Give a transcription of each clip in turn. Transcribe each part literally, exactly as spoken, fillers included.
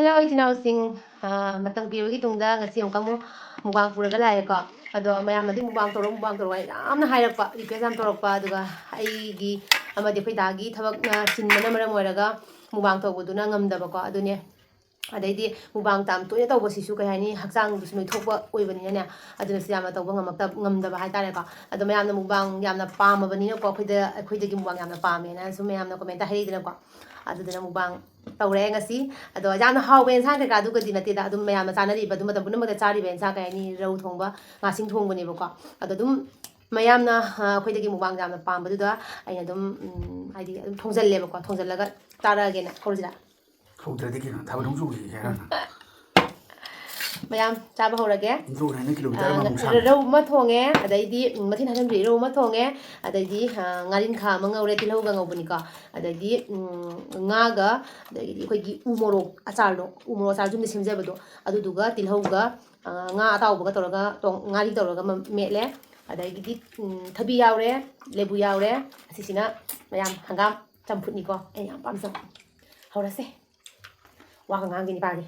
Hello ꯏꯆꯤꯟ ꯏꯅꯥꯎꯁꯤꯡ, ꯑꯥ, ꯃꯇꯝ ꯀꯨꯏꯔꯕꯒꯤ ꯇꯨꯡꯗ ꯉꯁꯤ ꯑꯃꯨꯛꯀ ꯑꯃꯨꯛ ꯃꯨꯛꯕꯥꯡ ꯄꯨꯔꯒ ꯂꯥꯛꯑꯦꯀꯣ꯫ ꯑꯗꯣ ꯃꯌꯥꯝꯅꯗꯤ ꯃꯨꯛꯕꯥꯡ ꯇꯧꯔꯣ, ꯃꯨꯛꯕꯥꯡ ꯇꯧꯔꯣ ꯍꯥꯏꯅ ꯌꯥꯝꯅ ꯍꯥꯏꯔꯛꯄ, ꯔꯤꯀ꯭ꯋꯦꯁ ꯌꯥꯝ ꯇꯧꯔꯛꯄ꯫ ꯑꯗꯨꯒ ꯑꯩꯒꯤ ꯑꯃꯗꯤ ꯑꯩꯈꯣꯏ ꯗꯥꯒꯤ ꯊꯕꯛꯅ ꯆꯤꯟꯕꯅ ꯃꯔꯝ ꯑꯣꯏꯔꯒ ꯃꯨꯛꯕꯥꯡ ꯇꯧꯕꯗꯨꯅ ꯉꯝꯗꯕꯀꯣ꯫ ꯑꯗꯨꯅꯦ, ꯑꯗꯩꯗꯤ ꯃꯨꯛꯕꯥꯡ ꯌꯥꯝ ꯇꯣꯏꯅ ꯇꯧꯕꯁꯤꯁꯨ ꯀꯩ ꯍꯥꯏꯅꯤ, ꯍꯛꯆꯥꯡꯗꯨꯁꯨ ꯅꯣꯏꯊꯣꯛꯄ ꯑꯣꯏꯕꯅꯤꯅꯅꯦ, ꯑꯗꯨꯅꯁꯨ ꯌꯥꯝꯅ ꯇꯧꯕ ꯉꯝꯃꯛꯇꯕ, ꯉꯝꯗꯕ ꯍꯥꯏꯇꯥꯔꯦꯀꯣ꯫ ꯑꯗꯣ ꯃꯌꯥꯝꯅ ꯃꯨꯛꯕꯥꯡ ꯌꯥꯝꯅ ꯄꯥꯝꯃꯕꯅꯤꯅꯀꯣ, ꯑꯩꯈꯣꯏꯗ, ꯑꯩꯈꯣꯏꯗꯒꯤ ꯃꯨꯛꯕꯥꯡ ꯌꯥꯝꯅ ꯄꯥꯝꯃꯦꯅꯁꯨ ꯃꯌꯥꯝꯅ ꯀꯣꯃꯦꯟꯇ ꯍꯥꯏꯔꯛꯏꯗꯅꯀꯣ꯫ ꯑꯗꯨꯗꯨꯅ ꯃꯨꯛꯕꯥꯡ ꯇꯧꯔꯦ ꯉꯁꯤ꯫ ꯑꯗꯣ ꯌꯥꯝꯅ ꯍꯥꯎꯕ ꯑꯦꯟꯁꯥꯡ ꯀꯩꯀꯥꯗꯨꯒꯗꯤ ꯅꯠꯇꯦꯗ, ꯑꯗꯨꯝ ꯃꯌꯥꯝꯅ ꯆꯥꯅꯔꯤꯕ, ꯑꯗꯨꯝ ꯃꯇꯝ ꯄꯨꯝꯅꯃꯛꯇ ꯆꯥꯔꯤꯕ ꯑꯦꯟꯁꯥꯡ ꯀꯩ ꯍꯥꯏꯅꯤ, ꯔꯧ ꯊꯣꯡꯕ, ꯉꯥꯁꯤꯡ ꯊꯣꯡꯕꯅꯦꯕꯀꯣ꯫ ꯑꯗꯣ ꯑꯗꯨꯝ ꯃꯌꯥꯝꯅ, ꯑ, ꯑꯩꯈꯣꯏꯗꯒꯤ ꯃꯨꯛꯕꯥꯡ ꯌꯥꯝꯅ ꯄꯥꯝꯕꯗꯨꯗ ꯑꯩꯅ ꯑꯗꯨꯝ, ꯎꯝ, ꯍꯥꯏꯗꯤ ꯑꯗꯨꯝ ꯊꯣꯡꯖꯜꯂꯦꯕꯀꯣ, ꯊꯣꯡꯖꯜꯂꯒ ꯆꯥꯔꯛꯑꯒꯦꯅ꯫ ꯍꯧꯔꯁꯤꯔꯥ? ꯍꯧꯗ꯭ꯔꯗꯤ ꯀꯩꯅꯣ, ꯊꯥꯕꯜ ꯍꯧ ꯆꯣꯡꯁꯤ ꯍꯥꯏꯔꯣ? ꯃꯌꯥꯝ ꯆꯥꯕ ꯍꯧꯔꯒꯦ꯫ ꯏꯟꯗ꯭ꯔꯣꯅ ꯍꯥꯏꯅ ꯀꯤꯂꯣꯃꯤꯇꯔ ꯑꯥ, ꯑꯃꯃꯨꯛ ꯁꯥꯡꯅ꯫ ꯔꯧ ꯑꯃ ꯊꯣꯡꯉꯦ, ꯑꯗꯩꯗꯤ, ꯎꯝ, ꯃꯊꯦꯜ ꯍꯥꯏꯖꯟꯕꯤꯔꯦ, ꯔꯧ ꯑꯃ ꯊꯣꯡꯉꯦ, ꯑꯗꯩꯗꯤ, ꯑꯥ, ꯉꯥꯔꯤꯟꯈꯥ ꯑꯃ ꯉꯧꯔꯦ, ꯇꯤꯜꯍꯧꯒ ꯉꯧꯕꯅꯤꯀꯣ, ꯑꯗꯩꯗꯤ, ꯎꯝ, ꯉꯥꯒ, ꯑꯗꯒꯤꯗꯤ ꯑꯩꯈꯣꯏꯒꯤ ꯎ ꯃꯣꯔꯣꯛ ꯑꯆꯥꯔꯗꯣ, ꯎ ꯃꯣꯔꯣꯛ ꯑꯆꯥꯔ ꯌꯨꯝꯗ ꯁꯦꯝꯖꯕꯗꯣ, ꯑꯗꯨꯗꯨꯒ ꯇꯤꯜꯍꯧꯒ, ꯑꯥ, ꯉꯥ ꯑꯇꯥꯎꯕꯒ ꯇꯧꯔꯒ ꯇꯣꯡ-, ꯉꯥꯔꯤ ꯇꯧꯔꯒ ꯃ-, ꯃꯦꯠꯂꯦ, ꯑꯗꯒꯤꯗꯤ, ꯎꯝ, ꯊꯕꯤ ꯌꯥꯎꯔꯦ, ꯂꯦꯕꯨ ꯌꯥꯎꯔꯦ, ꯑꯁꯤꯁꯤꯅ ꯃꯌꯥꯝ ꯍꯪꯒꯥꯝ ꯆꯝꯐꯨꯠꯅꯤꯀꯣ, ꯑꯩꯅ ꯌꯥꯝ ꯄꯥꯝꯖꯕ꯫ ꯍꯧꯔꯁꯦ꯫ ꯋꯥꯒ ꯉꯥꯡꯈꯤꯅꯤ ꯄꯥꯒꯦ꯫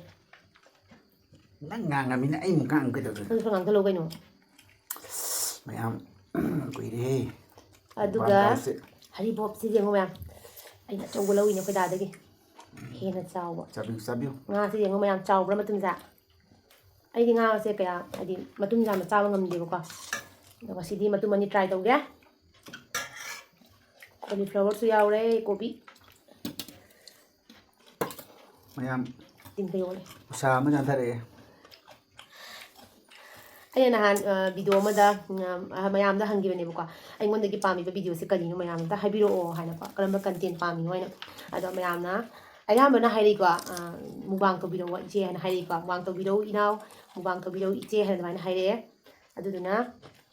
ꯅꯪ ꯉꯥꯡꯉꯃꯤꯅ ꯑꯩ ꯑꯃꯨꯛ ꯉꯥꯡꯉꯨ ꯀꯩꯗꯧꯗꯣꯏꯅꯣ? ꯅꯪꯁꯨ ꯈꯔ ꯉꯥꯡꯊꯠꯂꯛꯎ ꯀꯩꯅꯣ꯫ ꯃꯌꯥꯝ, ꯀꯨꯏꯔꯦꯍꯦ꯫ ꯑꯗꯨꯒ ꯃꯨꯛꯕꯥꯡ ꯇꯧꯁꯦ꯫ ꯍꯔꯤꯕꯣꯞꯁꯤ ꯌꯦꯡꯉꯨ ꯃꯌꯥꯝ꯫ ꯑꯩꯅ ꯑꯆꯧꯕ ꯂꯧꯔꯤꯅꯦ ꯑꯩꯈꯣꯏ ꯗꯥꯗꯒꯤ꯫ ꯍꯦꯟꯅ ꯆꯥꯎꯕ꯫ ꯆꯥꯕꯤꯌꯨ, ꯆꯥꯕꯤꯌꯨ꯫ ꯉꯥꯁꯦ ꯌꯦꯡꯉꯨ ꯃꯌꯥꯝ, ꯆꯥꯎꯕ꯭ꯔꯥ ꯃꯇꯨꯝꯁꯦ? ꯑꯩꯗꯤ ꯉꯥꯁꯦ ꯀꯌꯥ, ꯍꯥꯏꯗꯤ ꯃꯇꯨꯝ ꯌꯥꯝꯅ ꯆꯥꯕ ꯉꯝꯗꯦꯕꯀꯣ꯫ ꯑꯗꯣ ꯉꯁꯤꯗꯤ ꯃꯇꯨꯝ ꯑꯅꯤ try ꯇꯧꯒꯦ꯫ Cauliflowerꯁꯨ ꯌꯥꯎꯔꯦ, ꯀꯣꯕꯤ꯫ ꯃꯌꯥꯝ ꯇꯤꯟꯒ ꯌꯣꯠꯂꯦ꯫ ꯎꯁꯥ ꯑꯃ ꯆꯥꯊꯔꯛꯑꯦ꯫ ꯑꯩꯅ ꯅꯍꯥꯟ, ꯑ, video ꯑꯃꯗ, ꯎꯝ, ꯑ, ꯃꯌꯥꯝꯗ ꯍꯪꯈꯤꯕꯅꯦꯕꯀꯣ, "ꯑꯩꯉꯣꯟꯗꯒꯤ ꯄꯥꯝꯃꯤꯕ videoꯁꯦ ꯀꯔꯤꯅꯣ? ꯃꯌꯥꯝ ꯑꯝꯇ ꯍꯥꯏꯕꯤꯔꯛꯑꯣ" ꯍꯥꯏꯅꯀꯣ, "ꯀꯔꯝꯕ content ꯄꯥꯝꯃꯤꯅꯣ?" ꯍꯥꯏꯅ꯫ ꯑꯗꯣ ꯃꯌꯥꯝꯅ ꯑꯌꯥꯝꯕꯅ ꯍꯥꯏꯔꯛꯏꯀꯣ, ꯑ, "ꯃꯨꯛꯕꯥꯡ ꯇꯧꯕꯤꯔꯛꯑꯣ ꯏꯆꯦ" ꯍꯥꯏꯅ ꯍꯥꯏꯔꯛꯏꯀꯣ, "ꯃꯨꯛꯕꯥꯡ ꯇꯧꯕꯤꯔꯛꯑꯣ ꯏꯅꯥꯎ, ꯃꯨꯛꯕꯥꯡ ꯇꯧꯕꯤꯔꯛꯑꯣ ꯏꯆꯦ" ꯍꯥꯏꯅ ꯑꯗꯨꯃꯥꯏꯅ ꯍꯥꯏꯔꯛꯑꯦ꯫ ꯑꯗꯨꯗꯨꯅ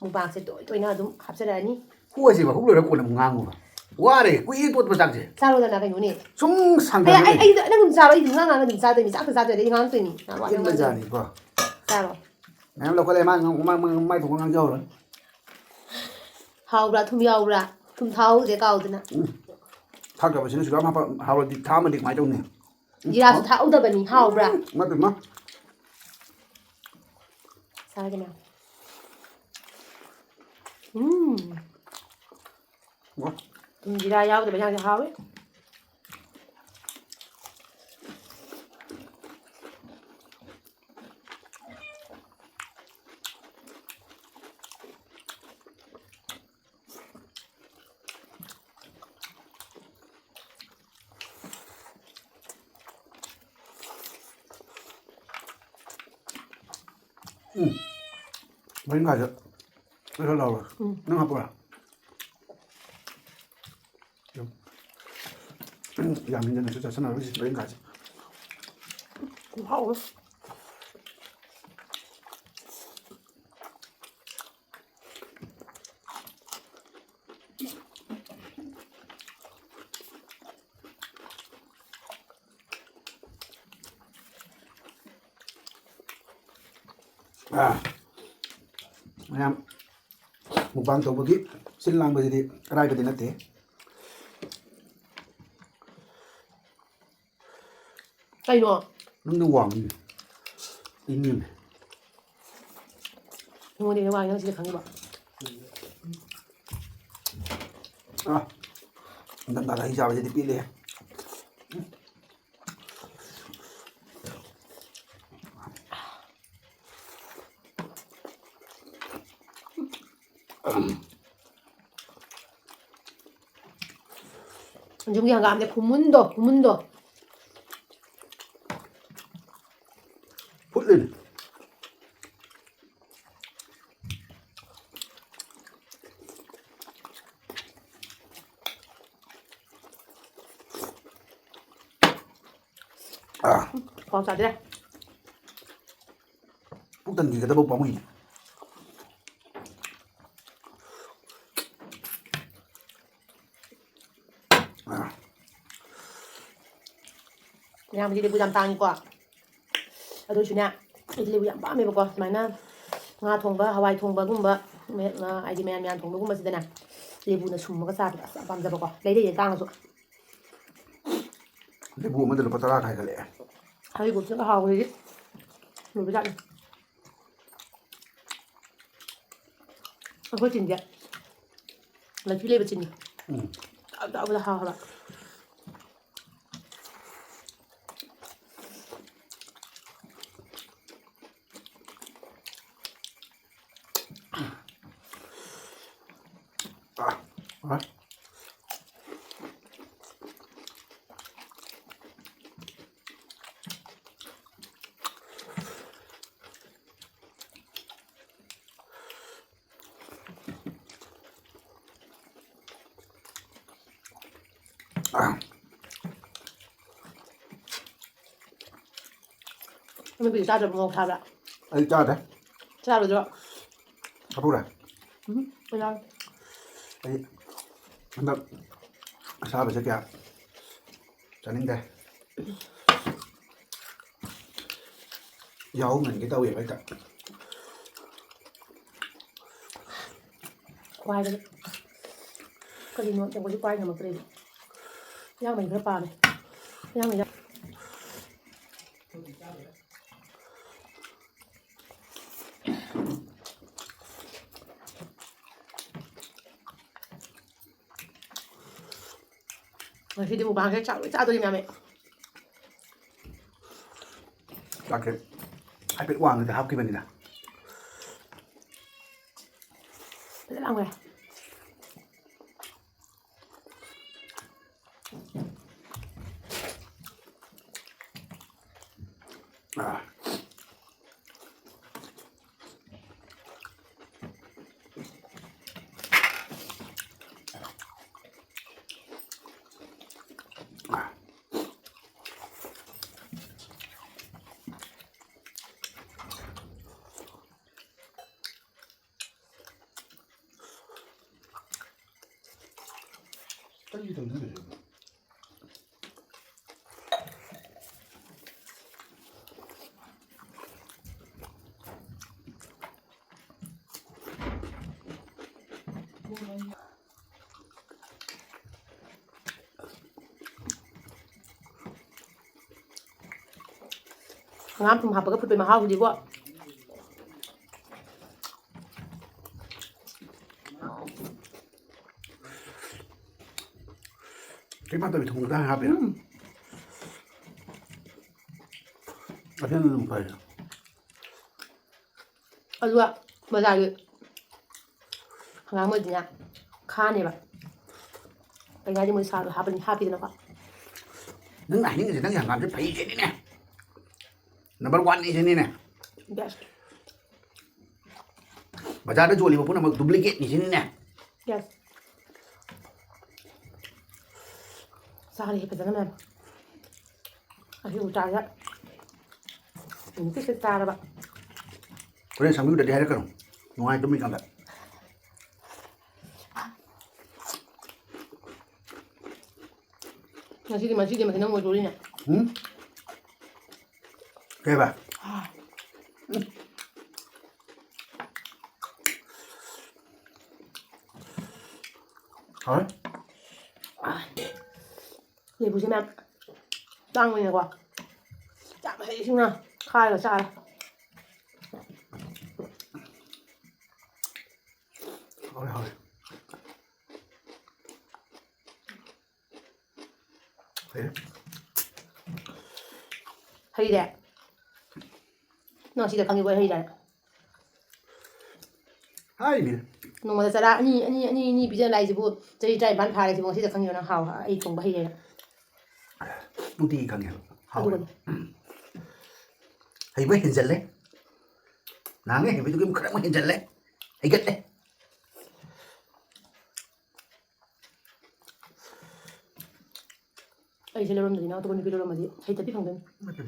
ꯃꯨꯛꯕꯥꯡꯁꯦ ꯇꯣꯏ ꯇꯣꯏꯅ ꯑꯗꯨꯝ ꯍꯥꯞꯆꯔꯛꯑꯅꯤ꯫ ꯍꯣꯏꯁꯦꯕ, ꯍꯨꯛ ꯂꯣꯏꯔ ꯀꯣꯟꯅ ꯑꯃꯨꯛ ꯉꯥꯡꯉꯨꯕ꯫ ꯋꯥꯔꯦ, ꯀꯨꯏꯔꯦ ꯇꯣꯠꯄ ꯆꯥꯛꯁꯦ꯫ ꯆꯥꯔꯣꯗꯅ ꯀꯩꯅꯣꯅꯦ꯫ ꯁꯨꯝ ꯑꯩ, ꯁꯥꯡꯊꯔꯛꯑꯦ꯫ ꯑꯩ, ꯑꯩ, ꯅꯪ ꯑꯗꯨꯝ ꯆꯥꯔꯣ, ꯑꯩ ꯑꯗꯨꯝ ꯉꯥꯡ ꯉꯥꯡ ꯑꯗꯨꯝ ꯆꯥꯗꯣꯏꯅꯤ, ꯆꯥꯛꯇ ꯆꯥꯗꯣꯏꯅꯤ, ꯑꯩ ꯉꯥꯡꯉꯛꯇꯣꯏꯅꯤ꯫ ꯌꯥꯝ ꯋꯥ-, ꯌꯥꯝ ꯏꯟꯕ ꯉꯥꯡꯗꯣꯏꯅꯤ꯫ ꯖꯥꯠꯅꯤꯀꯣ꯫ ꯆꯥꯔꯣ꯫ ꯃꯌꯥꯝ ꯂꯧꯈꯠꯂꯦ, ꯃꯥ ꯉꯥꯡ-, ꯃꯥ-, ꯃꯥ-, ꯃꯥꯏ ꯊꯣꯛꯄ ꯉꯥꯡꯖꯍꯧꯔꯅꯤ꯫ ꯍꯥꯎꯕ꯭ꯔꯥ? ꯊꯨꯝ ꯌꯥꯎꯕ꯭ꯔꯥ? ꯊꯨꯝ ꯊꯥꯛꯍꯧꯗꯦ, ꯀꯥꯎꯗꯅ꯫ ꯎꯝ꯫ ꯊꯥꯛꯇꯕꯁꯤꯅ ꯁꯨꯛ ꯌꯥꯝ ꯍꯥꯞꯄ-, ꯍꯥꯎꯔꯗꯤ ꯊꯥꯛꯑꯝꯃꯗꯤ ꯀꯃꯥꯏꯅ ꯇꯧꯅꯤ? ꯖꯤꯔꯥꯁꯨ ꯊꯥꯛꯍꯧꯗꯕꯅꯤ꯫ ꯍꯥꯎꯕ꯭ꯔꯥ? ꯏꯃꯥ ꯄꯦꯝꯃ꯫ ꯆꯥꯒꯦ ꯃꯌꯥꯝ꯫ ꯎꯝ꯫ ꯋꯥ꯫ ꯊꯨꯝ ꯖꯤꯔꯥ ꯌꯥꯎꯗꯕ ꯏꯟꯖꯥꯡꯁꯦ ꯍꯥꯎꯋꯤ꯫ ꯎꯝ꯫ ꯃꯔꯤꯡꯈꯥꯁꯦ ꯈꯔ ꯂꯧꯔꯦ꯫ ꯎꯝ꯫ ꯅꯪ ꯍꯥꯞꯄ꯭ꯔꯥ? ꯌꯥꯝ ꯍꯦꯟꯖꯟꯅꯁꯨ ꯆꯥꯁꯤꯟꯅꯔꯣꯏꯁꯤ ꯃꯔꯤꯡꯈꯥꯁꯦ꯫ ꯍꯥꯎꯋꯦ꯫ ꯑꯥ꯫ ꯃꯌꯥꯝ ꯃꯨꯛꯕꯥꯡ ꯇꯧꯕꯒꯤ ꯁꯤꯜ ꯂꯥꯡꯕꯁꯤꯗꯤ ꯑꯔꯥꯏꯕꯗꯤ ꯅꯠꯇꯦ꯫ ꯀꯩꯅꯣ? ꯅꯪꯅ ꯋꯥꯡꯉꯤ꯫ ꯏꯅꯦꯝꯃꯦ꯫ ꯑꯩꯉꯣꯟꯗꯒꯤ ꯋꯥꯡꯉꯤ ꯅꯪ ꯁꯤꯗ ꯈꯪꯉꯤꯕ? ꯑꯥ, ꯏꯪꯊꯝꯊꯥꯗ ꯍꯩ ꯆꯥꯕꯁꯤꯗꯤ ꯄꯦꯜꯂꯦꯍꯦ꯫ ꯌꯨꯝꯒꯤ ꯍꯪꯒꯥꯝꯁꯦ ꯈꯨꯃꯨꯟꯗꯣ, ꯈꯨꯃꯨꯟꯗꯣ꯫ ꯐꯨꯠꯂꯤꯅꯦ꯫ ꯑꯥ꯫ ꯄꯥꯎ ꯆꯥꯗ꯭ꯔꯦ꯫ ꯄꯨꯛ ꯊꯟꯈꯤꯒꯗꯕ ꯄꯥꯝꯃꯨꯏꯅꯦ꯫ ꯑꯥ꯫ ꯃꯌꯥꯝꯒꯤꯗꯤ ꯂꯦꯕꯨ ꯌꯥꯝ ꯇꯥꯡꯉꯤꯀꯣ꯫ ꯑꯗꯨ ꯑꯣꯏꯁꯨꯅꯦ, ꯑꯩꯗꯤ ꯂꯦꯕꯨ ꯌꯥꯝ ꯄꯥꯝꯃꯦꯕꯀꯣ꯫ ꯁꯨꯃꯥꯏꯅ ꯉꯥ ꯊꯣꯡꯕ, ꯍꯋꯥꯏ ꯊꯣꯡꯕꯒꯨꯝꯕ, ꯃꯦ-, ꯑ, ꯍꯥꯏꯗꯤ ꯃꯌꯥꯟ ꯃꯌꯥꯟ ꯊꯣꯡꯕꯒꯨꯝꯕꯁꯤꯗꯅꯦ, ꯂꯦꯕꯨꯅ ꯁꯨꯝꯃꯒ ꯆꯥꯕꯗꯣ ꯑꯁ ꯌꯥꯝ ꯄꯥꯝꯖꯕꯀꯣ꯫ ꯂꯩꯔ ꯂꯩꯔ ꯇꯥꯡꯉꯁꯨ꯫ ꯂꯩꯕꯨ ꯑꯃꯗ ꯂꯨꯄꯥ ꯇꯔꯥ ꯈꯥꯏꯒꯠꯂꯛꯑꯦ꯫ ꯍꯩꯒꯨꯝꯁꯤꯒ ꯍꯥꯎꯕꯁꯤꯗꯤ ꯂꯣꯏꯕꯖꯥꯠꯅꯤ꯫ ꯑꯩꯈꯣꯏ ꯆꯤꯟꯁꯦ ꯂꯩꯁꯤ ꯂꯩꯕ ꯆꯤꯟꯅꯤ꯫ ꯎꯝ꯫ ꯆꯥꯕꯗ ꯆꯥꯕꯗ ꯍꯥꯎ ꯍꯥꯏꯕ꯫ ꯑꯥ, ꯑꯥ꯫ ꯅꯨꯄꯤ ꯆꯥꯗꯕ ꯃꯣꯔꯣꯛ ꯁꯥꯕ꯭ꯔꯥ? ꯑꯩ ꯆꯥꯗꯦ꯫ ꯆꯥꯔꯣꯏꯗ꯭ꯔꯣ? ꯍꯥꯞꯄꯨꯔꯥ? ꯎꯝ, ꯀꯩ ꯆꯥꯔꯣꯏ꯫ ꯑꯩ ꯍꯟꯗꯛ ꯑꯁꯥꯕꯁꯦ ꯀꯌꯥ ꯆꯥꯅꯤꯡꯗꯦ꯫ ꯌꯥꯍꯧ ꯉꯟꯒꯦ ꯇꯧꯋꯦꯕ ꯍꯦꯛꯇ꯫ ꯈ꯭ꯋꯥꯏꯗꯒꯤ ꯀꯔꯤꯅꯣ ꯇꯧꯕꯁꯨ ꯄꯥꯏ ꯉꯝꯃꯛꯇ꯭ꯔꯦꯕ꯫ ꯏꯌꯥꯡ ꯃꯩ ꯈꯔ ꯄꯥꯝꯃꯦ꯫ ꯏꯌꯥꯡ ꯃꯩ ꯉꯁꯤꯗꯤ ꯃꯨꯛꯕꯥꯡꯁꯦ ꯆꯥꯛ ꯂꯣꯏ ꯆꯥꯗꯣꯔꯤ ꯃꯌꯥꯝ ꯑꯩ꯫ ꯆꯥꯛꯁꯦ ꯍꯥꯏꯐꯦꯠ ꯋꯥꯡꯉꯗꯤ ꯍꯥꯞꯈꯤꯕꯅꯤꯗ꯫ ꯐꯖꯅ ꯂꯥꯎꯋꯦ꯫ ꯑꯥ꯫ ꯀꯔꯤ ꯇꯧꯅꯤꯡꯉꯤꯅꯣ? ꯉꯥ ꯊꯨꯝ ꯍꯥꯞꯄꯒ ꯐꯨꯠꯄꯩ ꯃꯍꯥꯎꯁꯤꯗꯤꯀꯣ꯫ ꯀꯩꯝ ꯍꯥꯞꯇꯕꯤ ꯊꯣꯡꯕꯗ ꯍꯥꯟꯅ ꯍꯥꯞꯄꯤꯔꯣ? ꯎꯝ꯫ ꯑꯗꯨꯅ ꯑꯗꯨꯝ ꯐꯔꯦ꯫ ꯑꯗꯨꯒ ꯕꯖꯥꯔꯒꯤ ꯍꯪꯒꯥꯝ ꯑꯣꯏꯗꯤꯅꯦ ꯈꯥꯅꯦꯕ꯫ ꯀꯩꯅꯣ ꯍꯥꯏꯗꯤ ꯃꯣꯏ ꯁꯥꯗꯣ ꯍꯥꯞꯄꯅꯤ, ꯍꯥꯞꯄꯤꯗꯅꯀꯣ꯫ ꯅꯪꯅ ꯍꯥꯏꯅꯤꯡꯉꯤꯁꯦ ꯅꯪꯒꯤ ꯍꯪꯒꯥꯝꯁꯦ ꯐꯩ ꯁꯤꯅꯤꯅꯦ꯫ ꯅꯝꯕꯔ ꯋꯥꯟꯅꯤ ꯁꯤꯅꯤꯅꯦ꯫ Best꯫ ꯕꯖꯥꯔꯗ ꯌꯣꯜꯂꯤꯕ ꯄꯨꯝꯅꯃꯛ duplicateꯅꯤ ꯁꯤꯅꯤꯅꯦ꯫ Yes꯫ ꯆꯥꯔꯦ ꯐꯖꯅ ꯃꯌꯥꯝ꯫ ꯑꯁꯤꯕꯨ ꯆꯥꯔꯦ꯫ ꯅꯨꯡꯇꯤꯁꯦ ꯆꯥꯔꯕ꯫ ꯍꯣꯔꯦꯟ ꯁꯪꯕꯤꯗꯗꯤ ꯍꯥꯏꯔꯛꯀꯅꯨ꯫ ꯅꯨꯡꯉꯥꯏ ꯇꯨꯝꯃꯤꯀꯥꯟꯗ꯫ ꯉꯁꯤꯗꯤ, ꯉꯁꯤꯗꯤ ꯃꯁꯤ ꯅꯪ ꯑꯣꯏꯗꯣꯔꯤꯅꯦ꯫ ꯎꯝ? ꯀꯩꯕ? ꯎꯝ꯫ ꯍꯥꯎꯔꯦ꯫ ꯂꯦꯕꯨꯁꯦ ꯃꯌꯥꯝ ꯇꯥꯡꯕꯅꯤꯅꯀꯣ꯫ ꯆꯥꯕ ꯍꯩꯁꯤꯡꯅ ꯈꯥꯏꯔꯒ ꯆꯥꯔꯦ꯫ ꯍꯥꯎꯔꯦ, ꯍꯥꯎꯔꯦ꯫ ꯍꯩꯔꯦ꯫ ꯍꯩꯔꯦ? ꯅꯪ ꯁꯤꯗ ꯈꯪꯉꯤꯕꯣ ꯑꯩ ꯍꯩꯔꯦ? ꯍꯥꯏꯃꯤ꯫ ꯅꯣꯡꯃꯗ ꯆꯔꯥ ꯑꯅꯤ, ꯑꯅꯤ, ꯑꯅꯤ, ꯑꯅꯤ ꯄꯤꯖ ꯂꯥꯛꯏꯁꯤꯕꯨ ꯆꯍꯤ ꯇꯔꯥꯅꯤꯄꯥꯟ ꯐꯥꯔꯦ ꯁꯤꯕꯨ ꯉꯁꯤꯗ ꯈꯪꯉꯤꯕ ꯅꯪ ꯍꯥꯎ-, ꯑꯩ ꯊꯣꯡꯕ ꯍꯩꯔꯦꯅ? ꯅꯨꯡꯇꯤꯒꯤ ꯈꯪꯉꯦ ꯍꯥꯏꯕ꯫ ꯍꯥꯎꯋꯦ꯫ ꯑꯗꯨꯒꯅꯦ꯫ ꯍꯩꯕ ꯍꯦꯟꯖꯜꯂꯦ꯫ ꯅꯍꯥꯟꯉꯩ ꯍꯩꯕꯗꯨꯒꯤ ꯑꯃꯨꯛ ꯈꯔ ꯑꯃꯨꯛ ꯍꯦꯟꯖꯜꯂꯦ꯫ ꯍꯩꯒꯠꯂꯦ꯫ ꯑꯩꯁꯦ ꯂꯧꯔꯝꯗ꯭ꯔꯗꯤ ꯅꯪ ꯑꯇꯣꯞꯄ ꯅꯨꯄꯤ ꯂꯧꯔꯝꯃꯗꯤ ꯍꯩꯇꯕꯤ ꯐꯪꯗꯣꯏꯅꯤ꯫ ꯅꯠꯇꯦ꯫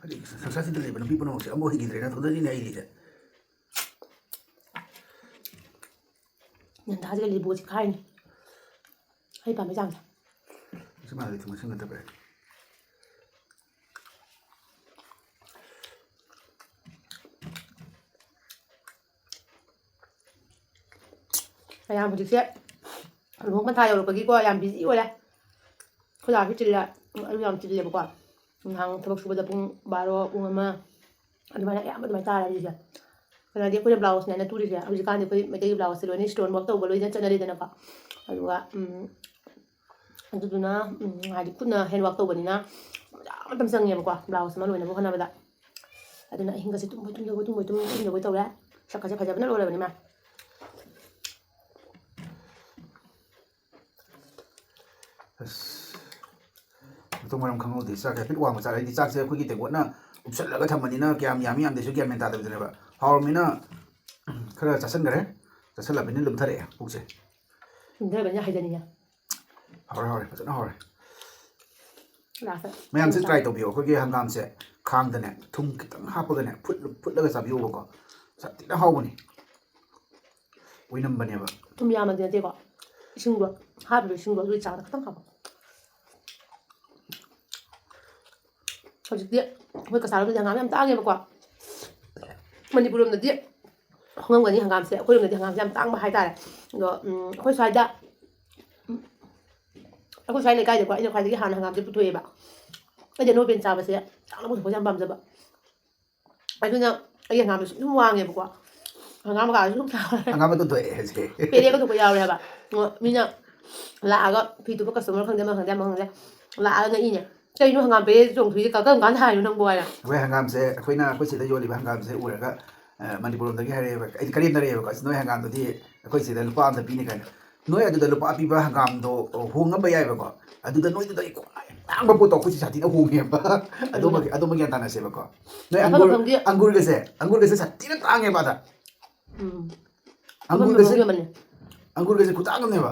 ꯍꯥꯏꯗꯤ ꯁꯪꯁꯥꯔꯁꯤꯗ ꯂꯩꯕ ꯅꯨꯄꯤ ꯄꯨꯝꯅꯃꯛꯁꯦ ꯑꯃꯨꯛ ꯍꯩꯈꯤꯗ꯭ꯔꯦ, ꯅꯪ ꯊꯣꯛꯇꯣꯏꯅꯤꯅꯦ ꯍꯩꯔꯤꯁꯦ꯫ ꯅꯟꯗꯥꯁꯤꯒ ꯂꯤꯕꯨꯒꯁꯦ ꯈꯥꯏꯅꯤ꯫ ꯍꯩ ꯄꯥꯝꯕꯩ ꯆꯥꯡꯁꯦ꯫ ꯃꯁꯤ ꯃꯥꯜꯂꯤ ꯊꯨꯝ ꯃꯁꯤꯡ ꯅꯠꯇꯕ꯭ꯔꯥ? ꯃꯌꯥꯝ ꯍꯧꯖꯤꯛꯁꯦ ꯂꯨꯍꯣꯡ ꯄꯟꯊꯥ ꯌꯧꯔꯛꯄꯒꯤꯀꯣ ꯌꯥꯝ busy ꯑꯣꯏꯔꯦ꯫ ꯑꯩꯈꯣꯏ ꯗꯥꯁꯨ ꯆꯤꯜꯂꯦ, ꯑꯩꯁꯨ ꯌꯥꯝ ꯆꯤꯜꯂꯦꯕꯀꯣ꯫ ꯅꯍꯥꯟ ꯊꯕꯛ ꯁꯨꯕꯗ ꯄꯨꯡ ꯕꯥꯔꯣ, ꯄꯨꯡ ꯑꯃ, ꯑꯗꯨꯃꯥꯏꯅ ꯑꯌꯥꯝꯕ ꯑꯗꯨꯃꯥꯏꯅ ꯇꯥꯔꯦ ꯑꯩꯁꯦ꯫ ꯀꯩꯅꯣꯗꯤ ꯑꯩꯈꯣꯏꯅ ꯕ꯭ꯂꯥꯎꯁꯅꯦꯅ ꯇꯨꯔꯤꯁꯦ, ꯍꯧꯖꯤꯛꯀꯥꯟꯗꯤ ꯑꯩꯈꯣꯏ ꯃꯩꯇꯩꯒꯤ ꯕ꯭ꯂꯥꯎꯁꯁꯦ ꯂꯣꯏꯅ ꯏꯁꯇꯣꯟ ꯋꯥꯛ ꯇꯧꯕ ꯂꯣꯏꯅ ꯆꯠꯅꯔꯦꯗꯅꯀꯣ꯫ ꯑꯗꯨꯒ ꯎꯝ, ꯑꯗꯨꯗꯨꯅ ꯎꯝ, ꯍꯥꯏꯗꯤ ꯈꯨꯠꯅ ꯍꯦꯟ ꯋꯥꯛ ꯇꯧꯕꯅꯤꯅ ꯌꯥꯝ ꯃꯇꯝ ꯆꯪꯉꯦꯕꯀꯣ, ꯕ꯭ꯂꯥꯎꯁ ꯑꯃ ꯂꯣꯏꯅꯕ ꯍꯣꯠꯅꯕꯗ꯫ ꯑꯗꯨꯅ ꯑꯍꯤꯡꯒꯁꯦ ꯇꯨꯝꯕꯣꯏ ꯇꯨꯝꯗꯕꯣꯏ, ꯇꯨꯝꯕꯣꯏ ꯇꯨꯝ-, ꯇꯨꯝꯗꯕꯣꯏ ꯇꯧꯔꯦ꯫ ꯁꯛꯀꯁꯦ ꯐꯖꯕꯅ ꯂꯣꯏꯔꯕꯅꯤ ꯃꯥ꯫ ꯑꯁ, ꯃꯊꯣꯡ ꯃꯔꯝ ꯈꯪꯍꯧꯗꯦ꯫ ꯆꯥꯛꯁꯦ ꯍꯥꯏꯐꯦꯠ ꯋꯥꯡꯕ ꯆꯥꯔꯦ꯫ ꯑꯩꯗꯤ ꯆꯥꯛꯁꯦ ꯑꯩꯈꯣꯏꯒꯤ ꯇꯦꯡꯀꯣꯠꯅ ꯎꯞꯁꯜꯂꯒ ꯊꯝꯕꯅꯤꯅ ꯀꯌꯥꯝ ꯌꯥꯝꯃꯤ ꯌꯥꯝꯗꯦꯁꯨ ꯒ꯭ꯌꯥꯟ ꯃꯦꯟ ꯇꯥꯗꯕꯗꯨꯅꯦꯕ꯫ ꯍꯥꯎꯔꯕꯅꯤꯅ ꯈꯔ ꯆꯥꯁꯟꯈꯔꯦ꯫ ꯆꯥꯁꯜꯂꯕꯅꯤꯅ ꯂꯨꯝꯊꯔꯛꯑꯦ ꯄꯨꯛꯁꯦ꯫ ꯇꯨꯝꯊꯔꯕꯅꯤꯅ ꯍꯥꯏꯖꯅꯤꯡꯉꯦ꯫ ꯍꯥꯎꯔꯦ, ꯍꯥꯎꯔꯦ, ꯐꯖꯅ ꯍꯥꯎꯔꯦ꯫ ꯂꯥꯁꯇ ꯃꯌꯥꯝꯁꯦ ꯆꯥꯛ ꯇ꯭ꯔꯥꯏ ꯇꯧꯕꯤꯌꯣ꯫ ꯑꯩꯈꯣꯏꯒꯤ ꯍꯪꯒꯥꯝꯁꯦ ꯈꯥꯡꯗꯅꯦ ꯊꯨꯝ ꯈꯤꯇꯪ ꯍꯥꯞꯄꯒꯅꯦ ꯐꯨꯠ-, ꯐꯨꯠꯂꯒ ꯆꯥꯕꯤꯌꯣꯕꯀꯣ꯫ ꯌꯥꯝ ꯊꯤꯅ ꯍꯥꯎꯕꯅꯤ꯫ ꯑꯣꯏꯅꯝꯕꯅꯦꯕ꯫ ꯊꯨꯝ ꯌꯥꯝꯃꯗꯤ ꯅꯠꯇꯦꯀꯣ, ꯏꯁꯤꯡꯗꯣ, ꯍꯥꯞꯄꯤꯕ ꯏꯁꯤꯡꯗꯣ ꯑꯗꯨꯒꯤ ꯆꯥꯡꯗ ꯈꯤꯇꯪ ꯍꯥꯞꯄꯣ꯫ ꯍꯧꯖꯤꯛꯇꯤ ꯑꯩꯈꯣꯏ ꯀꯁꯥꯔ ꯂꯣꯝꯗꯗꯤ ꯍꯪꯒꯥꯝ ꯌꯥꯝ ꯇꯥꯡꯉꯦꯕꯀꯣ꯫ ꯃꯅꯤꯄꯨꯔ ꯂꯣꯝꯗꯗꯤ ꯍꯣꯡꯉꯝꯒꯅꯤ ꯍꯪꯒꯥꯝꯁꯦ, ꯑꯩꯈꯣꯏ ꯂꯣꯝꯗꯗꯤ ꯍꯪꯒꯥꯝꯁꯦ ꯌꯥꯝ ꯇꯥꯡꯕ ꯍꯥꯏꯇꯥꯔꯦ꯫ ꯑꯗꯣ ꯎꯝ, ꯑꯩꯈꯣꯏ ꯁ꯭ꯋꯥꯏꯗ ꯎꯝ, ꯑꯩꯈꯣꯏ ꯁ꯭ꯋꯥꯏ ꯂꯩꯀꯥꯏꯗꯀꯣ ꯑꯩꯅ ꯈ꯭ꯋꯥꯏꯗꯒꯤ ꯍꯥꯟꯅ ꯍꯪꯒꯥꯝꯁꯦ ꯄꯨꯊꯣꯛꯑꯦꯕ꯫ ꯑꯩꯗꯤ ꯑꯅꯣꯏꯕ ꯌꯦꯟ ꯆꯥꯕꯁꯦ ꯆꯥꯛꯅ ꯄꯨꯊꯣꯛꯄꯁꯦ ꯌꯥꯝ ꯄꯥꯝꯖꯕ꯫ ꯑꯗꯨꯅ ꯑꯩꯒꯤ ꯍꯪꯒꯥꯝꯗꯣ ꯁꯨꯝ ꯋꯥꯡꯉꯦꯕꯀꯣ꯫ ꯍꯪꯒꯥꯝ ꯃꯀꯥꯁꯨ ꯁꯨꯝ ꯊꯥꯕ꯫ ꯍꯪꯒꯥꯝ ꯃꯇꯣꯟ ꯊꯣꯛꯑꯦ ꯍꯧꯖꯤꯛ꯫ ꯄꯦꯔꯦꯒ ꯊꯣꯛꯄ ꯌꯥꯎꯔꯦ ꯍꯥꯏꯕ꯫ ꯃꯤꯅ ꯂꯥꯛꯑꯒ ꯐꯤ ꯇꯨꯕ ꯀꯁꯇꯃꯔ ꯈꯪꯗꯦ, ꯑꯃ ꯈꯪꯗꯦ, ꯑꯃ ꯈꯪꯗꯦ, ꯂꯥꯛꯑꯒ ꯉꯛꯏꯅꯦ, "ꯀꯩꯅꯣ ꯍꯪꯒꯥꯝ ꯄꯦꯔꯦ ꯆꯣꯡꯊꯣꯛꯏꯁꯦ ꯀ-, ꯀꯔꯝ ꯀꯥꯟꯗ ꯍꯥꯏꯅꯣ ꯅꯪꯕꯨ?" ꯍꯥꯏꯅ꯫ ꯑꯩꯈꯣꯏ ꯍꯪꯒꯥꯝꯁꯦ, ꯑꯩꯈꯣꯏꯅ ꯑꯩꯈꯣꯏ ꯁꯤꯗ ꯌꯣꯜꯂꯤꯕ ꯍꯪꯒꯥꯝꯁꯦ ꯎꯔꯒ, ꯑ, ꯃꯅꯤꯄꯨꯔ ꯂꯣꯝꯗꯒꯤ ꯍꯥꯏꯔꯛꯑꯦꯕ, ꯑꯩꯗꯤ ꯀꯔꯦꯝꯅꯔꯛꯑꯦꯕꯀꯣ, "ꯑꯁ, ꯅꯣꯏ ꯍꯪꯒꯥꯝꯗꯨꯗꯤ ꯑꯩꯈꯣꯏ ꯁꯤꯗ ꯂꯨꯄꯥ ꯑꯃꯗ ꯄꯤꯅꯤ" ꯀꯥꯏꯅ꯫ ꯅꯣꯏ ꯑꯗꯨꯗ ꯂꯨꯄꯥ ꯄꯤꯕ ꯍꯪꯒꯥꯝꯗꯣ ꯍꯣꯡꯉꯝꯕ ꯌꯥꯏꯕꯀꯣ, ꯑꯗꯨꯗ ꯅꯣꯏꯗꯨꯗ ꯑꯩ ꯈ꯭ꯋꯥꯏ ꯇꯥꯡꯕ ꯄꯣꯠꯇꯣ ꯑꯩꯈꯣꯏ ꯁꯤ ꯁꯥꯊꯤꯅ ꯍꯣꯡꯉꯦꯕ꯫ ꯑꯗꯨꯃ, ꯑꯗꯨꯃ ꯒ꯭ꯌꯥꯟ ꯇꯥꯅꯁꯦꯕꯀꯣ꯫ ꯅꯣꯏ ꯃꯐꯝ ꯑꯪꯒꯨꯔ, ꯃꯐꯝꯒꯤ ꯑꯪꯒꯨꯔꯒꯁꯦ, ꯑꯪꯒꯨꯔꯒꯁꯦ ꯁꯥꯊꯤꯅ ꯇꯥꯡꯉꯦꯕ ꯑꯗ꯫ ꯎꯝ꯫ ꯑꯪꯒꯨꯔꯒꯁꯦ, ꯃꯐꯝ ꯃꯐꯝꯒꯤ ꯑꯃꯅꯤ꯫ ꯑꯪꯒꯨꯔꯒꯁꯦ ꯈꯨꯇꯥꯡ ꯑꯃꯅꯦꯕ꯫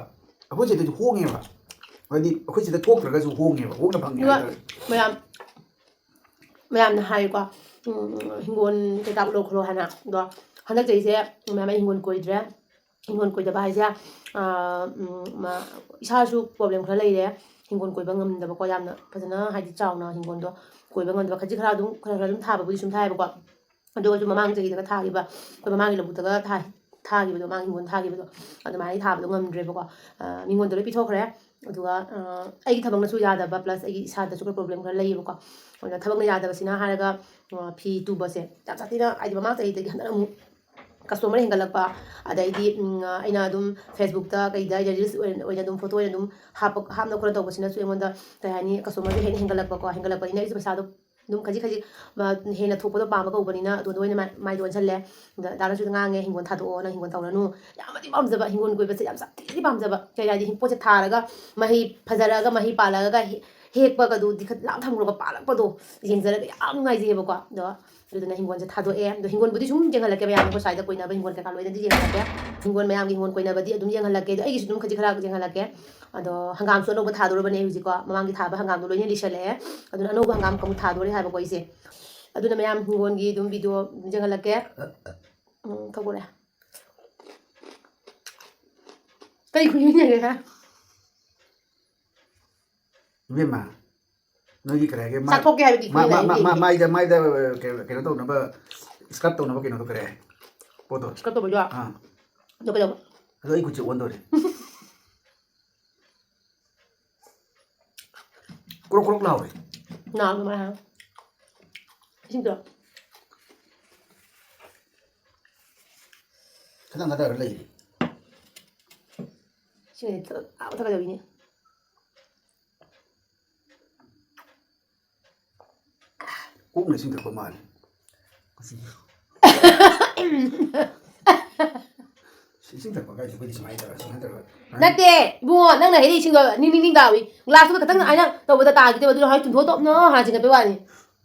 ꯑꯩꯈꯣꯏ ꯁꯤꯗꯗꯤ ꯍꯣꯡꯉꯦꯕ꯫ ꯍꯥꯏꯗꯤ ꯑꯩꯈꯣꯏ ꯁꯤꯗ ꯊꯣꯛꯇ꯭ꯔꯒꯁꯨ ꯍꯣꯡꯉꯦꯕ, ꯍꯣꯡꯅ ꯐꯪꯉꯦ ꯑꯗꯨꯒ ꯍꯥꯏꯇꯥꯔꯦ꯫ ꯃꯌꯥꯝ, ꯃꯌꯥꯝꯅ ꯍꯥꯏꯀꯣ, ꯎꯝ, ꯍꯤꯡꯒꯣꯜ ꯀꯩꯀꯥ ꯎꯠꯂꯣ ꯈꯣꯠꯂꯣ ꯍꯥꯏꯅ꯫ ꯑꯗꯣ ꯍꯟꯗꯛ ꯆꯍꯤꯁꯦ ꯃꯌꯥꯝ ꯑꯩ ꯍꯤꯡꯒꯣꯜ ꯀꯣꯏꯗ꯭ꯔꯦ꯫ ꯍꯤꯡꯒꯣꯜ ꯀꯣꯏꯗꯕ ꯍꯥꯏꯁꯦ, ꯑꯥ, ꯎꯝ, ꯃ-, ꯏꯁꯥꯁꯨ ꯄ꯭ꯔꯣꯕ꯭ꯂꯦꯝ ꯈꯔ ꯂꯩꯔꯦ꯫ ꯍꯤꯡꯒꯣꯜ ꯀꯣꯏꯕ ꯉꯝꯗꯕꯀꯣ, ꯌꯥꯝꯅ ꯐꯖꯅ ꯍꯥꯏꯗꯤ ꯆꯥꯎꯅ ꯍꯤꯡꯒꯣꯜꯗꯣ ꯀꯣꯏꯕ ꯉꯝꯗꯕ꯫ ꯈꯖꯤꯛ ꯈꯔ ꯑꯗꯨꯝ, ꯈꯔ ꯈꯔ ꯑꯗꯨꯝ ꯊꯥꯕꯕꯨꯗꯤ ꯁꯨꯝ ꯊꯥꯏꯌꯦꯕꯀꯣ꯫ ꯑꯗꯨ ꯑꯣꯏꯔꯁꯨ ꯃꯃꯥꯡ ꯆꯍꯤꯗꯒ ꯊꯥꯈꯤꯕ, ꯑꯩꯈꯣꯏ ꯃꯃꯥꯡꯒꯤ ꯂꯧꯕꯨꯛꯇꯒ ꯊꯥ-, ꯊꯥꯈꯤꯕꯗꯣ, ꯃꯃꯥꯡ ꯍꯤꯡꯒꯣꯜ ꯊꯥꯈꯤꯕꯗꯣ, ꯑꯗꯨꯃꯥꯏꯅ ꯊꯥꯕꯗꯣ ꯉꯝꯗ꯭ꯔꯦꯕꯀꯣ꯫ ꯑꯥ, ꯃꯤꯉꯣꯟꯗ ꯂꯣꯏ ꯄꯤꯊꯣꯛꯈ꯭ꯔꯦ꯫ ꯑꯗꯨꯒ ꯑꯩꯒꯤ ꯊꯕꯛꯅꯁꯨ ꯌꯥꯗꯕ, plus ꯑꯩꯒꯤ ꯏꯁꯥꯗꯁꯨ ꯈꯔ problem ꯈꯔ ꯂꯩꯌꯦꯕꯀꯣ꯫ ꯑꯗꯨꯅ ꯊꯕꯛꯅ ꯌꯥꯗꯕꯁꯤꯅ ꯍꯥꯏꯔꯒ ꯐꯤ ꯇꯨꯕꯁꯦ ꯌꯥꯝ ꯁꯥꯊꯤꯅ, ꯍꯥꯏꯗꯤ ꯃꯃꯥꯡ ꯆꯍꯤꯗꯒꯤ ꯍꯟꯗꯛ ꯑꯃꯨꯛ customer ꯍꯦꯟꯒꯠꯂꯛꯄ, ꯑꯗꯩꯗꯤ ꯑꯩꯅ ꯑꯗꯨꯝ Facebookꯇ ꯀꯩꯗ ꯑꯩꯅ reels ꯑꯣꯏꯅ ꯑꯗꯨꯝ photo ꯑꯣꯏꯅ ꯑꯗꯨꯝ ꯍꯥꯞꯄ, ꯍꯥꯞꯅ ꯈꯣꯠꯅ ꯇꯧꯕꯁꯤꯅꯁꯨ ꯑꯩꯉꯣꯟꯗ, ꯀꯩ ꯍꯥꯏꯅꯤ, customerꯁꯦ ꯍꯦꯟꯅ ꯍꯦꯟꯒꯠꯂꯛꯄꯀꯣ꯫ ꯍꯦꯟꯒꯠꯂꯛꯄꯅꯤꯅ ꯑꯩꯁꯨ ꯄꯩꯁꯥꯗꯣ ꯑꯗꯨꯝ ꯈꯖꯤꯛ ꯈꯖꯤꯛ ꯍꯦꯟꯅ ꯊꯣꯛꯄꯗꯣ ꯄꯥꯝꯕ ꯀꯧꯕꯅꯤꯅ ꯑꯗꯨꯗ ꯑꯣꯏꯅ ꯃꯥꯏꯗꯣ ꯑꯣꯟꯁꯜꯂꯦ꯫ ꯑꯗ ꯗꯥꯅꯁꯨ ꯉꯥꯡꯉꯦ, "ꯍꯤꯡꯒꯣꯜ ꯊꯥꯗꯣꯛꯑꯣ, ꯅꯪ ꯍꯤꯡꯒꯣꯜ ꯇꯧꯔꯅꯨ"꯫ ꯌꯥꯝꯅꯗꯤ ꯄꯥꯝꯖꯕ, ꯍꯤꯡꯒꯣꯜ ꯀꯣꯏꯕꯁꯦ ꯌꯥꯝ ꯁꯥꯊꯤꯅꯗꯤ ꯄꯥꯝꯖꯕ꯫ ꯀꯩ ꯍꯥꯏꯗꯤ, ꯄꯣꯠꯁꯦ ꯊꯥꯔꯒ ꯃꯍꯩ ꯐꯖꯔꯛꯑꯒ, ꯃꯍꯩ ꯄꯥꯜꯂꯛꯑꯒ ꯍꯦꯛꯄꯒꯗꯨꯗꯤ ꯈꯔ ꯂꯥꯞ ꯊꯝꯈ꯭ꯔꯒ ꯄꯥꯜꯂꯛꯄꯗꯣ ꯌꯦꯡꯖꯔꯒ ꯌꯥꯝ ꯅꯨꯡꯉꯥꯏꯖꯩꯑꯕꯀꯣ꯫ ꯑꯗꯣ ꯑꯗꯨꯗꯨꯅ ꯍꯤꯡꯒꯣꯜꯁꯦ ꯊꯥꯗꯣꯛꯑꯦ꯫ ꯑꯗꯣ ꯍꯤꯡꯒꯣꯜꯕꯨꯗꯤ ꯁꯨꯝ ꯌꯦꯡꯍꯜꯂꯛꯀꯦ ꯃꯌꯥꯝ, ꯑꯩꯈꯣꯏ ꯁ꯭ꯋꯥꯏꯗ ꯀꯣꯏꯅꯕ ꯍꯤꯡꯒꯣꯜ ꯀꯩꯀꯥ ꯂꯣꯏꯅꯗꯤ ꯌꯦꯡꯍꯜꯂꯛꯀꯦ꯫ ꯍꯤꯡꯒꯣꯜ, ꯃꯌꯥꯝꯒꯤ ꯍꯤꯡꯒꯣꯜ ꯀꯣꯏꯅꯕꯗꯤ ꯑꯗꯨꯝ ꯌꯦꯡꯍꯜꯂꯛꯀꯦ꯫ ꯑꯗꯣ ꯑꯩꯒꯤꯁꯨ ꯑꯗꯨꯝ ꯈꯖꯤꯛ ꯈꯔ ꯌꯦꯡꯍꯜꯂꯛꯀꯦ꯫ ꯑꯗꯣ ꯍꯪꯒꯥꯝꯁꯨ ꯑꯅꯧꯕ ꯊꯥꯗꯣꯔꯕꯅꯦ ꯍꯧꯖꯤꯛꯀꯣ꯫ ꯃꯃꯥꯡꯒꯤ ꯊꯥꯕ ꯍꯪꯒꯥꯝꯗꯣ ꯂꯣꯏꯅ ꯂꯤꯁꯜꯂꯛꯑꯦ꯫ ꯑꯗꯨꯅ ꯑꯅꯧꯕ ꯍꯪꯒꯥꯝ ꯑꯃꯨꯛ ꯊꯥꯗꯣꯔꯦ ꯍꯥꯏꯕꯀꯣ ꯑꯩꯁꯦ꯫ ꯑꯗꯨꯅ ꯃꯌꯥꯝ ꯍꯤꯡꯒꯣꯜꯒꯤ ꯑꯗꯨꯝ video ꯌꯦꯡꯍꯜꯂꯛꯀꯦ꯫ ꯎꯝ, ꯊꯧꯒꯠꯂꯦ꯫ ꯀꯔꯤ ꯈꯨꯌꯦꯡꯅꯒꯦ? ꯏꯕꯦꯝꯃ, ꯅꯣꯏꯒꯤ ꯀꯔꯤ ꯍꯥꯏꯒꯦ? ꯃꯥ-, ꯆꯥꯊꯣꯛꯀꯦ ꯍꯥꯏꯕꯗꯤ ꯃꯥ-, ꯃꯥ-, ꯃꯥ-, ꯃꯥ-, ꯃꯥꯏꯗ, ꯃꯥꯏꯗ, ꯑ, ꯀꯩꯅꯣ, ꯀꯩꯅꯣ ꯇꯧꯅꯕ, scrub ꯇꯧꯅꯕ ꯀꯩꯅꯣꯗꯣ ꯀꯔꯤ ꯍꯥꯏ? ꯄꯣꯠꯇꯣ꯫ Scrub ꯇꯧꯕꯩꯗꯣ? ꯑꯥ꯫ ꯑꯗꯨ ꯀꯩꯗꯧꯕ? ꯑꯗꯣ ꯑꯩ ꯈꯨꯠꯁꯦ ꯑꯣꯟꯗꯧꯔꯦ꯫ ꯀ꯭ꯔꯣꯛ ꯀ꯭ꯔꯣꯛ ꯂꯥꯎꯔꯦ꯫ ꯅꯥꯕ ꯑꯗꯨꯃꯥꯏꯅ ꯍꯥꯏꯔꯣ꯫ ꯏꯁꯤꯡꯗꯣ꯫ ꯈꯤꯇꯪ ꯊꯥꯗꯔ ꯂꯩꯔꯤ꯫ ꯏꯁꯤꯡꯁꯦ ꯊꯛ-, ꯑꯥ, ꯊꯛꯀꯗꯧꯕꯤꯅꯦ꯫ ꯀꯣꯛꯅ ꯏꯁꯤꯡ ꯊꯛꯄ ꯃꯥꯜꯂꯦ꯫ ꯏꯁꯤꯡ ꯊꯛꯄ ꯀꯥꯏꯁꯦ ꯑꯩꯈꯣꯏꯗꯤ ꯁꯨꯃꯥꯏꯅ ꯇꯧꯔ, ꯁꯨꯃꯥꯏꯅ ꯇꯧꯔ, ꯁꯨꯃꯥꯏꯅ ꯅꯠꯇꯦ, ꯏꯕꯨꯡꯉꯣ, ꯅꯪꯅ ꯍꯩꯔꯛꯏ ꯏꯁꯤꯡꯗꯣ ꯅꯤꯡ ꯅꯤꯡ ꯅꯤꯡ ꯂꯥꯎꯏ꯫ Glassꯇꯨꯗ ꯈꯇꯪ ꯑꯗꯨꯃꯥꯏꯅ ꯇꯧꯕꯗ ꯇꯥꯈꯤꯗꯦꯕ, ꯑꯗꯨꯅ ꯍꯣꯔꯦꯟ ꯆꯨꯝꯊꯣꯛꯑ ꯇꯣꯞꯅ ꯍꯥꯟꯅ ꯆꯤꯡꯈꯠꯄꯩ ꯋꯥꯅꯤ꯫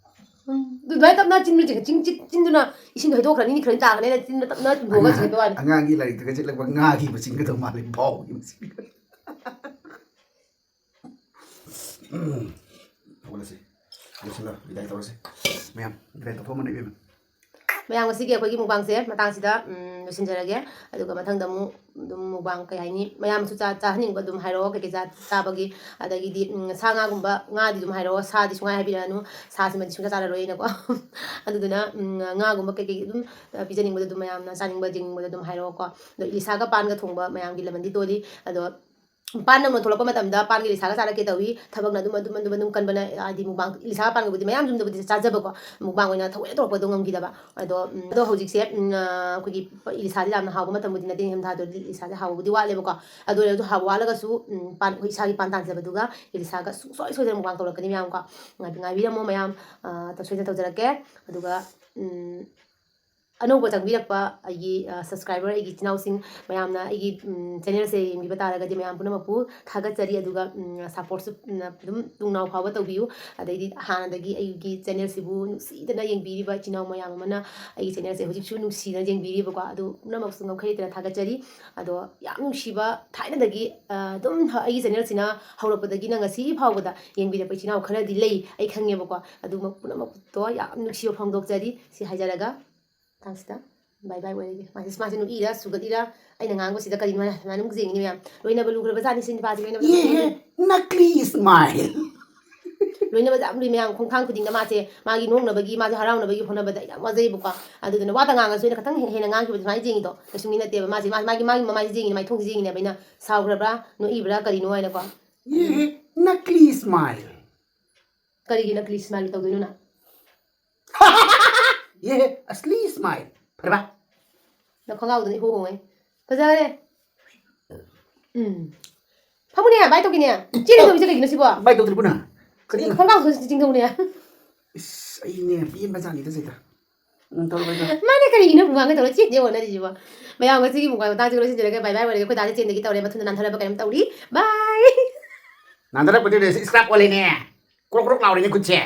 ꯎꯝ, ꯑꯗꯨꯃꯥꯏꯅ ꯇꯞꯅ ꯆꯤꯟꯗꯨꯅ ꯆꯤꯡ-, ꯆꯤꯡ-, ꯆꯤꯟꯗꯨꯅ ꯏꯁꯤꯡꯗꯣ ꯍꯩꯗꯣꯛꯈ꯭ꯔꯅꯤ, ꯈꯔꯅꯤ ꯇꯥꯈ꯭ꯔꯅꯤ, ꯆꯤꯟꯗ ꯇꯞꯅ ꯆꯨꯝꯊꯣꯛꯑꯒ ꯑꯉꯥꯡ-, ꯆꯤꯡꯈꯠꯄꯩ ꯋꯥꯅꯤ꯫ ꯑꯉꯥꯡꯒꯤ ꯂꯥꯏꯔꯤꯛꯇꯒ ꯆꯠꯂꯛꯄ ꯉꯥꯒꯤ ꯃꯆꯤꯟꯒ ꯇꯧ ꯃꯥꯜꯂꯦ, ꯚꯥꯎꯒꯤ ꯃꯆꯤꯟꯒ꯫ ꯎꯝ꯫ ꯍꯧꯒꯠꯂꯁꯤ꯫ ꯂꯣꯏꯁꯤꯜꯂꯣ, ꯕꯤꯗꯥꯏ ꯇꯧꯔꯁꯤ꯫ ꯃꯌꯥꯝ, ꯕꯤꯗꯥꯏ ꯇꯧꯊꯣꯛꯑꯝꯃꯅꯤ, ꯏꯕꯦꯝꯃ꯫ ꯃꯌꯥꯝ, ꯉꯁꯤꯒꯤ ꯑꯩꯈꯣꯏꯒꯤ mukbangꯁꯦ ꯃꯇꯥꯡꯁꯤꯗ, ꯎꯝ, ꯂꯣꯏꯁꯤꯟꯖꯔꯒꯦ꯫ ꯑꯗꯨꯒ ꯃꯊꯪꯗ ꯑꯃꯨꯛ ꯑꯗꯨꯝ mukbang, ꯀꯩ ꯍꯥꯏꯅꯤ, ꯃꯌꯥꯝꯁꯨ ꯆꯥ-, ꯆꯥꯍꯟꯅꯤꯡꯕ ꯑꯗꯨꯝ ꯍꯥꯏꯔꯛꯑꯣ, ꯀꯩꯀꯩ ꯆꯥ-, ꯆꯥꯕꯒꯤ, ꯑꯗꯒꯤꯗꯤ, ꯎꯝ, ꯁꯥ ꯉꯥꯒꯨꯝꯕ, ꯉꯥꯗꯤ ꯑꯗꯨꯝ ꯍꯥꯏꯔꯛꯑꯣ, ꯁꯥꯗꯤ ꯁꯨꯡꯍꯥꯏ ꯍꯥꯏꯕꯤꯔꯛꯑꯅꯨ, ꯁꯥꯁꯤꯃꯗꯤ ꯁꯨꯡꯆꯥ ꯆꯥꯔꯔꯣꯏ ꯑꯩꯅꯀꯣ꯫ ꯑꯗꯨꯗꯨꯅ, ꯎꯝ, ꯉꯥꯒꯨꯝꯕ ꯀꯩꯀꯩ ꯑꯗꯨꯝ, ꯑ, ꯄꯤꯖꯅꯤꯡꯕꯗꯣ ꯑꯗꯨꯝ ꯃꯌꯥꯝꯅ ꯆꯥꯅꯤꯡꯕ, ꯌꯦꯡꯅꯤꯡꯕꯗꯣ ꯑꯗꯨꯝ ꯍꯥꯏꯔꯛꯑꯣꯀꯣ꯫ ꯑꯗꯣ ꯏꯂꯤꯁꯥꯒ ꯄꯥꯟꯒ ꯊꯣꯡꯕ ꯃꯌꯥꯝꯒꯤ ꯂꯃꯟꯗꯤ ꯇꯣꯜꯂꯤ꯫ ꯑꯗꯣ ꯄꯥꯟ ꯅꯧꯅ ꯊꯣꯛꯂꯛꯄ ꯃꯇꯝꯗ ꯄꯥꯟꯒ ꯏꯂꯤꯁꯥꯒ ꯆꯥꯔꯛꯀꯦ ꯇꯧꯏ꯫ ꯊꯕꯛꯅ ꯑꯗꯨꯝ ꯑꯗꯨꯝ ꯑꯗꯨꯝ ꯑꯗꯨꯝ ꯀꯟꯕꯅ, ꯍꯥꯏꯗꯤ ꯃꯨꯛꯕꯥꯡ, ꯏꯂꯤꯁꯥꯒ ꯄꯥꯟꯒꯕꯨꯗꯤ ꯃꯌꯥꯝ ꯌꯨꯝꯗꯕꯨꯗꯤ ꯆꯥꯖꯕꯀꯣ, ꯃꯨꯛꯕꯥꯡ ꯑꯣꯏꯅ ꯊꯑꯣꯏꯅ ꯇꯧꯔꯛꯄꯗꯣ ꯉꯝꯈꯤꯗꯕ꯫ ꯑꯗꯣ ꯎꯝ, ꯑꯗꯣ ꯍꯧꯖꯤꯛꯁꯦ ꯎꯝ, ꯑ, ꯑꯩꯈꯣꯏꯒꯤ ꯏꯂꯤꯁꯥꯁꯦ ꯌꯥꯝꯅ ꯍꯥꯎꯕ ꯃꯇꯝꯕꯨꯗꯤ ꯅꯠꯇꯦ, ꯅꯤꯡꯊꯝꯊꯥꯗꯗꯤ ꯏꯂꯤꯁꯥꯁꯦ ꯍꯥꯎꯕꯕꯨꯗꯤ ꯋꯥꯠꯂꯦꯕꯀꯣ꯫ ꯑꯗꯨ ꯑꯣꯏꯔꯁꯨ ꯍꯥꯎꯕ ꯋꯥꯠꯂꯒꯁꯨ ꯎꯝ, ꯄꯥꯟ, ꯑꯩꯈꯣꯏ ꯏꯁꯥꯒꯤ ꯄꯥꯟ ꯇꯥꯟꯖꯕꯗꯨꯒ ꯏꯂꯤꯁꯥꯒ ꯁꯨꯡꯁꯣꯏ ꯁꯣꯏꯗꯅ ꯃꯨꯛꯕꯥꯡ ꯇꯧꯔꯛꯀꯅꯤ ꯃꯌꯥꯝ ꯀꯣ꯫ ꯉꯥꯏꯕꯤ-, ꯉꯥꯏꯕꯤꯔꯝꯃꯣ ꯃꯌꯥꯝ, ꯑ, ꯁꯣꯏꯗꯅ ꯇꯧꯖꯔꯛꯀꯦ꯫ ꯑꯗꯨꯒ ꯎꯝ, ꯑꯅꯧꯕ ꯆꯪꯕꯤꯔꯛꯄ ꯑꯩꯒꯤ, ꯑ, subscriber, ꯑꯩꯒꯤ ꯏꯆꯤꯟ ꯏꯅꯥꯎꯁꯤꯡ ꯃꯌꯥꯝꯅ ꯑꯩꯒꯤ, ꯎꯝ, channelꯁꯦ ꯌꯦꯡꯕꯤꯕ ꯇꯥꯔꯒꯗꯤ ꯃꯌꯥꯝ ꯄꯨꯝꯅꯃꯛꯄꯨ ꯊꯥꯒꯠꯆꯔꯤ꯫ ꯑꯗꯨꯒ ꯎꯝ, supportꯁꯨ ꯎꯝ, ꯑꯗꯨꯝ ꯇꯨꯡꯅꯥꯎ ꯐꯥꯎꯕ ꯇꯧꯕꯤꯌꯨ꯫ ꯑꯗꯩꯗꯤ ꯍꯥꯟꯅꯗꯒꯤ ꯑꯩꯒꯤ channelꯁꯤꯕꯨ ꯅꯨꯡꯁꯤꯗꯅ ꯌꯦꯡꯕꯤꯔꯤꯕ ꯏꯆꯤꯟ ꯏꯅꯥꯎ ꯃꯌꯥꯝ ꯑꯃꯅ ꯑꯩꯒꯤ channelꯁꯦ ꯍꯧꯖꯤꯛꯁꯨ ꯅꯨꯡꯁꯤꯅ ꯌꯦꯡꯕꯤꯔꯤꯕꯀꯣ꯫ ꯑꯗꯨ ꯄꯨꯝꯅꯃꯛꯁꯨ ꯉꯝꯈꯩ ꯂꯩꯇꯅ ꯊꯥꯒꯠꯆꯔꯤ꯫ ꯑꯗꯣ ꯌꯥꯝ ꯅꯨꯡꯁꯤꯕ, ꯊꯥꯏꯅꯗꯒꯤ ꯑ, ꯑꯗꯨꯝ ꯍ-, ꯑꯩꯒꯤ channelꯁꯤꯅ ꯍꯧꯔꯛꯄꯗꯒꯤꯅ ꯉꯁꯤ ꯐꯥꯎꯕꯗ ꯌꯦꯡꯕꯤꯔꯛꯄ ꯏꯆꯤꯟ ꯏꯅꯥꯎ ꯈꯔꯗꯤ ꯂꯩ, ꯑꯩ ꯈꯪꯉꯦꯕꯀꯣ꯫ ꯑꯗꯨꯃꯛ ꯄꯨꯝꯅꯃꯛꯇꯣ ꯌꯥꯝ ꯅꯨꯡꯁꯤꯕ ꯐꯣꯡꯗꯣꯛꯆꯔꯤ꯫ ꯁꯤ ꯍꯥꯏꯖꯔꯒ ꯃꯇꯥꯡꯁꯤꯗ bye bye ꯑꯣꯏꯔꯒꯦ꯫ ꯃꯥꯁꯦ, ꯃꯥꯁꯦ ꯅꯣꯛꯏꯔ ꯁꯨꯒꯠꯂꯤꯔ ꯑꯩꯅ ꯉꯥꯡꯕꯁꯤꯗ ꯀꯔꯤꯅꯣ ꯍꯥꯏꯅ ꯁꯨꯃꯥꯏꯅ ꯑꯃꯨꯛ ꯌꯦꯡꯉꯤꯅꯦ ꯃꯌꯥꯝ꯫ ꯂꯣꯏꯅꯕ ꯂꯨꯈ꯭ꯔꯕ ꯖꯥꯠꯅꯤ ꯁꯤ ꯅꯨꯄꯥꯁꯦ, ꯂꯣꯏꯅꯕ ꯌꯦ, ꯅꯀꯂꯤ smile꯫ ꯂꯣꯏꯅꯕꯁꯦ ꯌꯥꯝ ꯂꯨꯏ ꯃꯌꯥꯝ꯫ ꯈꯣꯡꯊꯥꯡ ꯈꯨꯗꯤꯡꯗ ꯃꯥꯁꯦ, ꯃꯥꯒꯤ ꯅꯣꯛꯅꯕꯒꯤ, ꯃꯥꯁꯦ ꯍꯔꯥꯎꯅꯕꯒꯤ ꯍꯣꯠꯅꯕꯗ ꯌꯥꯝ ꯋꯥꯖꯩꯕꯀꯣ꯫ ꯑꯗꯨꯗꯨꯅ ꯋꯥꯇ ꯉꯥꯡꯉꯁꯨ ꯑꯩꯅ ꯈꯤꯇꯪ ꯍꯦꯟꯅ ꯉꯥꯡꯈꯤꯕꯗ ꯁꯨꯃꯥꯏꯅ ꯌꯦꯡꯉꯤꯗꯣ ꯀꯩꯁꯨ ꯃꯤ ꯅꯠꯇꯦꯕ꯫ ꯃꯥꯁꯦ, ꯃꯥ-, ꯃꯥꯒꯤ, ꯃꯥꯒꯤ ꯃꯃꯥꯏꯁꯦ ꯌꯦꯡꯉꯤꯅꯦ, ꯃꯥꯏꯊꯣꯡꯁꯦ ꯌꯦꯡꯉꯤꯅꯦꯕ ꯑꯩꯅ ꯁꯥꯎꯈ꯭ꯔꯕ꯭ꯔꯥ, ꯅꯣꯛꯏꯕ꯭ꯔꯥ, ꯀꯔꯤꯅꯣ ꯍꯥꯏꯅꯀꯣ꯫ ꯌꯦ, ꯅꯀꯂꯤ smile꯫ ꯀꯔꯤꯒꯤ ꯅꯀꯂꯤ smile ꯇꯧꯗꯣꯏꯅꯣ ꯅꯪ? ꯌꯦ, ꯑꯁꯂꯤ smile꯫ ꯐꯔꯕ? ꯅꯈꯣꯡꯒ꯭ꯔꯥꯎꯗꯨꯅ ꯏꯍꯣꯡ ꯍꯣꯡꯉꯦ꯫ ꯐꯖꯔꯦ꯫ ꯎꯝ꯫ ꯐꯝꯃꯨꯅꯦ, bye ꯇꯧꯈꯤꯅꯦ꯫ ꯆꯦꯜꯂꯤ ꯇꯧꯔꯤꯁꯦ ꯀꯩꯒꯤꯅꯣ ꯁꯤꯕꯣ? Bye ꯇꯧꯗ꯭ꯔꯤꯕꯣ ꯅꯪ? ꯀꯔꯤꯅꯣ? ꯈꯣꯡꯒ꯭ꯔꯥꯎꯗꯨ ꯆꯤꯡꯊꯧꯅꯦ꯫ ꯏꯁ, ꯑꯩꯅꯦ, ꯄꯦꯟꯕ ꯖꯥꯠꯅꯤꯗ ꯁꯤꯗ꯫ ꯎꯝ, ꯇꯧꯔꯣ, bye ꯇꯧꯔꯣ꯫ ꯃꯥꯅ ꯀꯔꯤꯒꯤꯅꯣ ꯃꯨꯛꯕꯥꯡꯒ ꯇꯧꯔ ꯆꯦꯟꯗꯦ ꯑꯣꯟꯅꯔꯤꯁꯤꯕꯣ? ꯃꯌꯥꯝ, ꯉꯁꯤꯒꯤ ꯃꯨꯛꯕꯥꯡ ꯃꯇꯥꯡꯁꯤ ꯂꯣꯏꯁꯤꯟꯖꯔꯒꯦ꯫ Bye bye ꯑꯣꯏꯔꯒꯦ꯫ ꯑꯩꯈꯣꯏ ꯗꯥꯁꯦ ꯆꯦꯟꯗꯒꯤ ꯇꯧꯔꯦ꯫ ꯃꯊꯨꯟꯗ ꯅꯥꯟꯊꯔꯕ ꯀꯩꯅꯣꯝ ꯇꯧꯔꯤ꯫ Bye꯫ ꯅꯥꯟꯊꯔꯛꯄꯗꯨꯗꯤ scrap ꯑꯣꯜꯂꯦꯅꯦ꯫ ꯀ꯭ꯔꯣꯛ ꯀ꯭ꯔꯣꯛ ꯂꯥꯎꯔꯦꯅꯦ ꯈꯨꯠꯁꯦ꯫